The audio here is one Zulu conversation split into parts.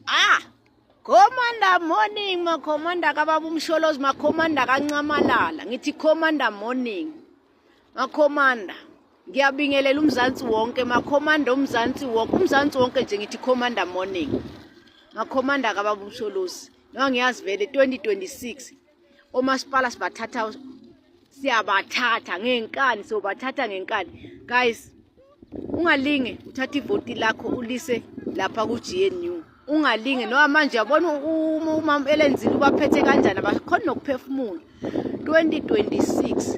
Ah! Commander morning makhomanda kababa uMsholozi, makhomanda kaNxamalala. Ngithi commander morning. Makhomanda, ngiyabingelela uMzansi wonke, makhomanda uMzansi wonke, uMzansi wonke nje ngithi commander morning. Makhomanda kababa uMsholozi. Noma ngiyazi vele 2026 omasipala sibathatha, siyabathatha ngenkani, sobathatha ngenkani. Guys, ungalinge uthathe ivoti lakho ulise lapha ku-GNU, ungalinge. Noma manje yabona uma elenzile ubaphethe kanjani, abakhona nokuphefumula. 2026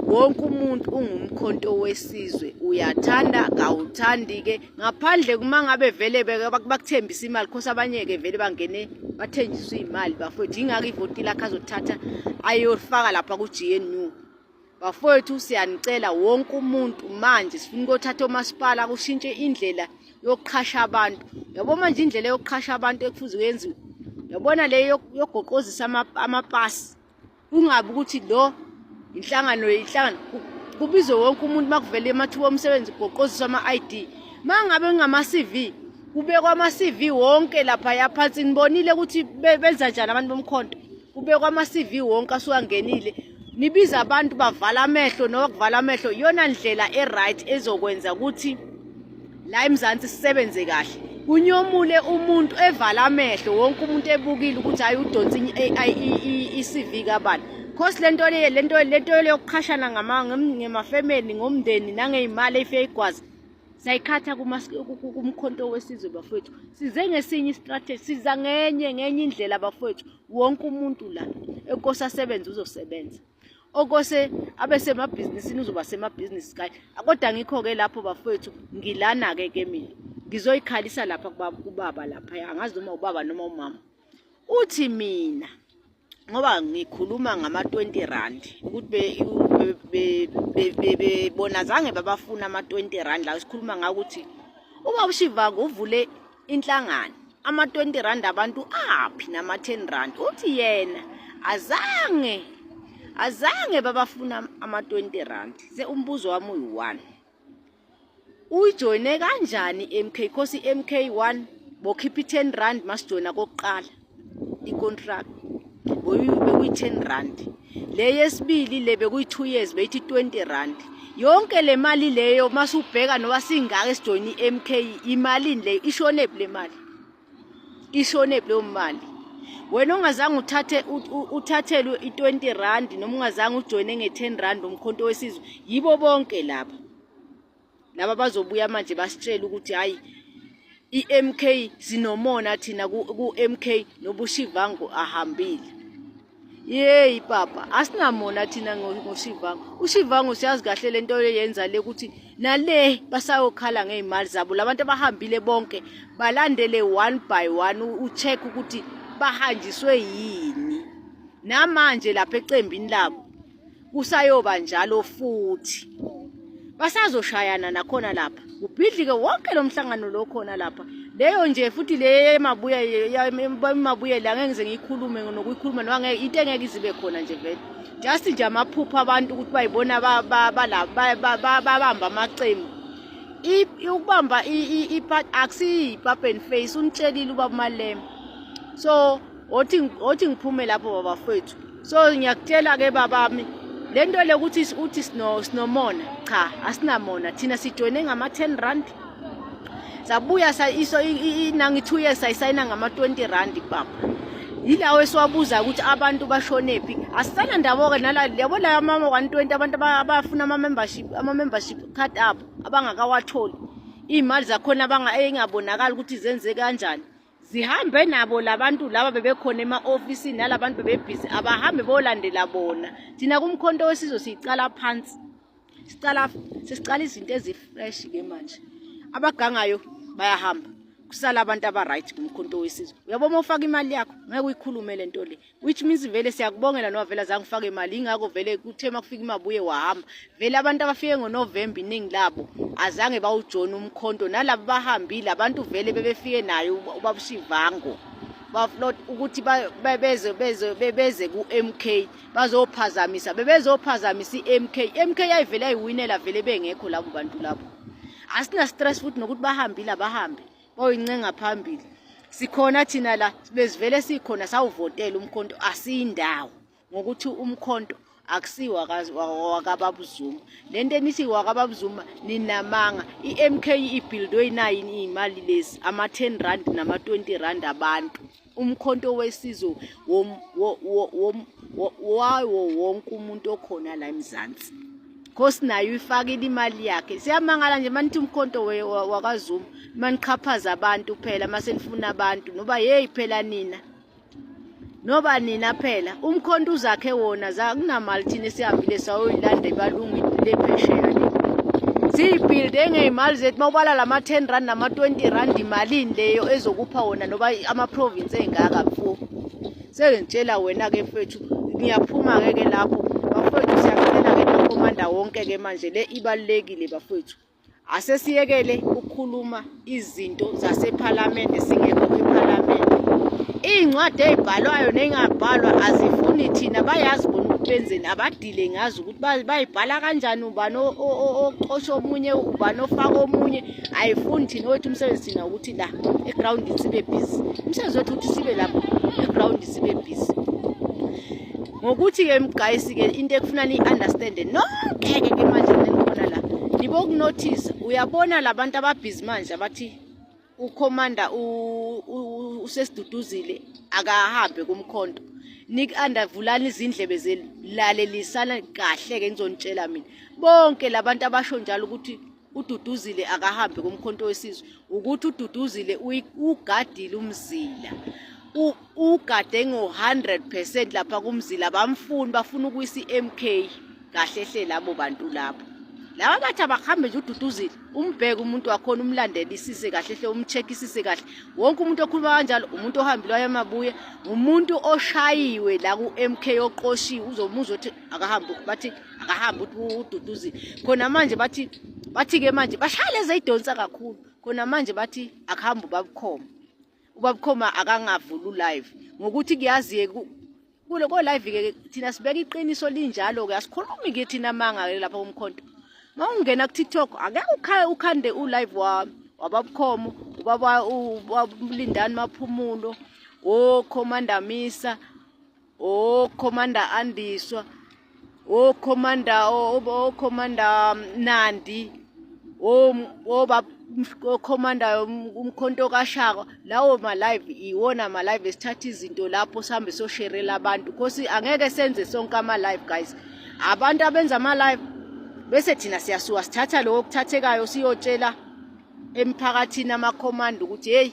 wonke umuntu ungumkhonto wesizwe, uyathanda kawuthandi-ke, ngaphandle kuma ngabe vele bakuthembisa imali, khosi abanye-ke vele bangene bathenjiswe iy'mali bafowethu. Yingako ivoti lakhe azothatha ayofaka lapha ku-GNU. Bafowethu, siyanicela wonke umuntu, manje sifuna ukuyothatha omasipala, kushintshe indlela yokuqhasha abantu. Yabo manje indlela yokuqhasha abantu ekufuze yenziwe, yabona le yokugoqozisa amapasi, kungabi ukuthi lo inhlangano inhlangano, kubizwe wonke umuntu. Makuvele amathuba omsebenzi, kugoqoziswa ama-ID. Uma ngabe kungama-CV, kubekwa ama-CV wonke laphaya phansi. Nibonile ukuthi benza njani abantu bomkhonto, kubekwa ama-CV wonke asuke angenile, nibiza abantu bavala amehlo noma kuvala amehlo. Iyona ndlela e-right ezokwenza ukuthi la eMzansi sisebenze kahle, kunyomule umuntu evala amehlo, wonke umuntu ebukile ukuthi hayi, udonsa i-CV kabani. Cause lento le lento yokuqhashana ngemafemeli, ngomndeni nangey'mali ey'fike igwazi, sayikhatha kumkhonto wesizwe bafowethu. Size ngesinye i-strategy, siza ngenye indlela bafowethu. Wonke umuntu la enkosi asebenze uzosebenza, okose abe semabhizinisini uzoba semabhizinisi kahle. Kodwa ngikho-ke lapho bafowethu, ngilana-ke ke mina ngizoyikhalisa lapha kubaba lapha, angazi noma ubaba noma umama. Uthi mina ngoba ngikhuluma ngama-20 rand ukuthi bona zange babafuna ama-20 rand la sikhuluma ngawo, ukuthi ubaba uShivango uvule inhlangano, ama-20 rand abantu aphi nama-10 rand? Uthi yena azange babafuna ama-20 rand. Se umbuzo wami uyi-one, uyijoyine kanjani i-MK? Cause i-MK 1 bokhipha i-10 rand masijoyina kokuqala i-contract, bekuyi-10 rand. Le yesibili le bekuyi-2 years, beyithi 20 rand. Yonke le mali leyo masubheka noba singaka esijoyina i-MK, imalini le? Ishonephi le mali? Ishonephi leyo mali? Wena ongazange uthathe uthathelwe i-20 rand noma ungazange ujoyine nge-10 rand umkhonto wesizwe, yibo bonke laba laba bazobuya manje basitshela ukuthi hayi, i-MK sinomona thina ku-MK nobuShivango ahambile. Yeyi papa, asinamona thina ngoShivango. UShivango siyazi kahle lento yenza le ukuthi nale basayokhala ngey'mali zabo. Labantu abahambile bonke balandele one by one, u-check ukuthi bahanjiswe yini. Namanje lapha ecembini labo kusayoba njalo futhi, basazoshayana nakhona lapha, kubhidlike wonke lo mhlangano lo khona lapha. Leyo nje futhi le mabuya mabuyela, angeke ngize ngiyikhulume nokuyikhuluma, noma ngeke into engeke izibe khona nje vele, just nje amaphupho abantu ukuthi bayibona babamba amaqembu. Ukubamba akusiyi-pap and face, unitshelile ubaba uMalema. So othi ngiphume lapho babafethu. So ngiyakutshela-ke babami, le nto le ukuthi uthi sinomona, cha, asinamona thina. Sijoyine ngama-10 rand, sabuya iso nangi-2 years sayisayina ngama-20 rand baba. Yilawo esiwabuza ukuthi abantu bashonephi. Asisana ndabo-ke nala, yabo la ama-120 abantu abafuna ama-membership card abo abangakawatholi, iy'mali zakhona ey'ngabonakali ukuthi zenze kanjani, zihambe nabo labantu laba bebekhona ema-ofisini nalabantu bebebhizi, abahambe bolandela bona. Thina kumkhonto wesizwe siyicala phansi, sicala sesicala izinto ezi-fresh-ke manje. Abagangayo bayahamba, kusala abantu aba-right kumkhonto wesizwe. Uyabo, uma ufaka imali yakho ngeke uyikhulume le nto le, which means vele siyakubongela noma vele azange ufake imali. Ingakho vele kuthe uma kufika imabuye wahamba. Vele abantu abafike ngoNovemba iningi labo azange bawujona umkhonto, nalabo bahambile abantu vele bebefike nayo ubabushivango baflot ukuthi beze ku-MK bazophazamisa, bebezophazamisa i-MK. I-MK yayivele yayiwinela vele bengekho labo bantu labo. Asina stress futhi nokuthi bahambile, abahambe bayoyincenga phambili. Sikhona thina la, bezivele sikhona, sawuvotela umkhonto, asiyindawo ngokuthi umkhonto akusiwa wakababa uZuma. Lento enithi wakababa uZuma ninamanga. I-MK ibhildwe inayini iy'mali lezi, ama-10 rand nama-20 rand abantu. Umkhonto wesizwe wawo wonke umuntu okhona la eMzansi. Khosi nayo uyifakile imali yakhe. Siyamangala nje manithi umkhonto wakaZuma, maniqhaphaza abantu phela mase nifuna abantu noba hey phela nina. Noba nina phela umkhonto uzakhe wona zakunamali thina esihambile sayoyilanda ebalungwini le phesheya le. Siyibhilde ngey'mali zethu mawubala lama 10 rand nama 20 rand imalini leyo ezokupha wona noba ama-province engaka mfo. Sengitshela wena-ke mfethu ngiyaphuma-ke ke lapho bafowethu siyacela-ke makhomanda wonke-ke manje le ibalulekile bafowethu. Asesiyekele ukukhuluma izinto zasephalamende singekho ephalamende. Iy'ncwadi ey'bhalwayo ney'ngabhalwa azifuni thina, bayazi bona ukuthi benzeni, abadile ngazo ukuthi bayibhala kanjani, ubani oxosha omunye, ubani ofaka omunye, ayifuni thina. Owethu umsebenzi thina ukuthi la egrawundini sibe busy, umsebenzi wethu ukuthi sibe lapho egrawundini sibe busy. Ngokuthi-ke guys-ke into ekufuna niyi-understande nonke-ke ke manje nenikhona la, nibokunothisa, uyabona labantu ababhizi manje abathi ukhomanda usesiduduzile akahambe kumkhonto. Niku-under vulani izindlebe zenu, lalelisana kahle-ke, ngizonitshela mina. Bonke labantu abasho njalo ukuthi uDuduzile akahambe kumkhonto wesizwe, ukuthi uDuduzile ugadile umzila, ugade ngo-100% lapha kumzila, bamfuni, bafuna ukuyisa i-MK kahle hle labo bantu lapho. Laba bathi abahambe nje uDuduzile, umbheke umuntu wakhona, umlandelisise kahle hle, umcheckisise kahle. Wonke umuntu okhuluma kanjalo umuntu ohambile wayemabuye, umuntu oshayiwe la ku-MK oqoshiwe, uzomuzwa ukuthi akahambe, bathi akahambe uDuduzile. Khona manje bathi bathi-ke manje bashaya lezi ey'donsa kakhulu. Khona manje bathi akuhambe uBabkhoma, uBabkhoma akangavuli ulive ngokuthi kuyaziye kule ko live ke thina sibeka iqiniso linjalo ke, asikhulumi ke thina amanga ke lapha kumkhonto. Mawungena ku TikTok ake ukhande u live wa waBabukhomo, ubaba uLindani Maphumulo, o Commander Misa, o Commander Andiswa, o Commander o Commander Nandi, o o Commander umkhonto kaShaka. Lawo ma live iwona ma live esithatha izinto lapho sihambe sosherela abantu, because angeke senze sonke ama live guys. Abantu abenza ama live bese thina siyasuka sithatha lokho okuthathekayo siyotshela emphakathini amakhomanda ukuthi hey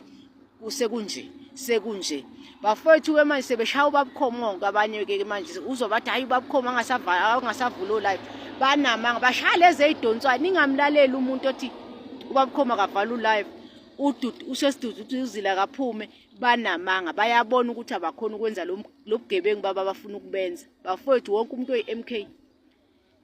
kusekunje sekunje bafowethu ke manje sebeshaya ubabukhomo ke abanye ke manje uzobathi hayi ubabukhomo angasavula live, banamanga, bashaya lezi eyidonswayo. Ningamlaleli umuntu othi ubabukhomo akavala ulive, ududu usesidudu uthi uzila kaphume, banamanga, bayabona ukuthi abakhona ukwenza lo bugebengu baba abafuna ukubenza. Bafowethu wonke umuntu oyi-MK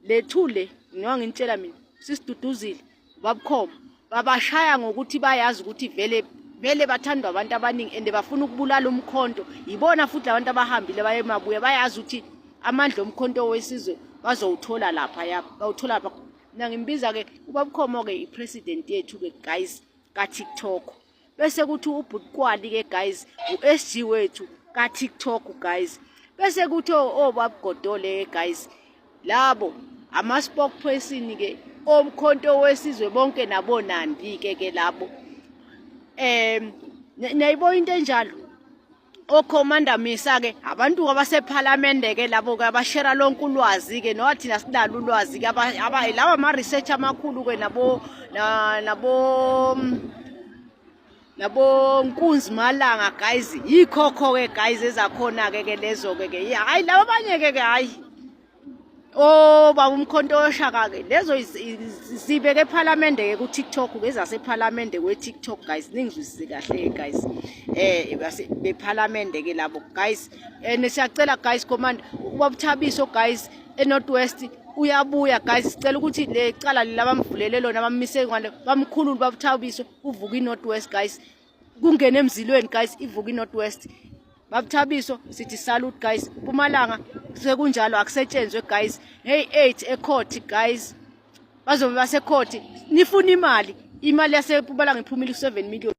lethule ngiwa nginitshela mina sisiduduzile babukhomo babashaya ngokuthi bayazi ukuthi vele vele bathandwa abantu abaningi and bafuna ukubulala umkhonto. Yibona futhi labantu abahambile baye emabuya, bayazi ukuthi amandla omkhonto wesizwe bazowuthola lapha, ya bawuthola lapha. Mina ngimbiza ke ubabukhomo ke i-president yethu ke guys ka TikTok, bese kuthi ubhutkwali ke guys u-SG wethu ka TikTok guys, bese kuthi obabugodole ke guys labo ama spokesperson ke omkhonto wesizwe bonke nabonandi ke ke labo. Niyayibona into enjalo okhomanda Misa ke abantu abasephalamende ke labo ke abashera lonke ulwazi ke noba thina sinalo ulwazi ke lawa ama research amakhulu ke nabo nabo nabo Nkunzi Malanga guys, yikhokho ke guys ezakhona ke ke lezo ke ke hayi laba abanye ke ke hayi oh baba umkhonto oshaka ke lezo sibeke ephalamende ke ku TikTok ke zasephalamende kwe TikTok guys, ningizwisise kahle guys, bephalamende ke labo guys. And siyacela guys command ubabuthabiso guys e North West uyabuya guys, sicela ukuthi le cala labamvulele lona bammise ngale bamkhulule babuthabiso, uvuka i North West guys, kungena emzilweni guys, ivuka i North West. Babuthabiso sithi salute guys. Mpumalanga sekunjalo akusetshenzwe guys, hey 8 ecourt guys, bazobe basecourt nifuna imali, imali yaseMpumalanga iphumile ku 7 million.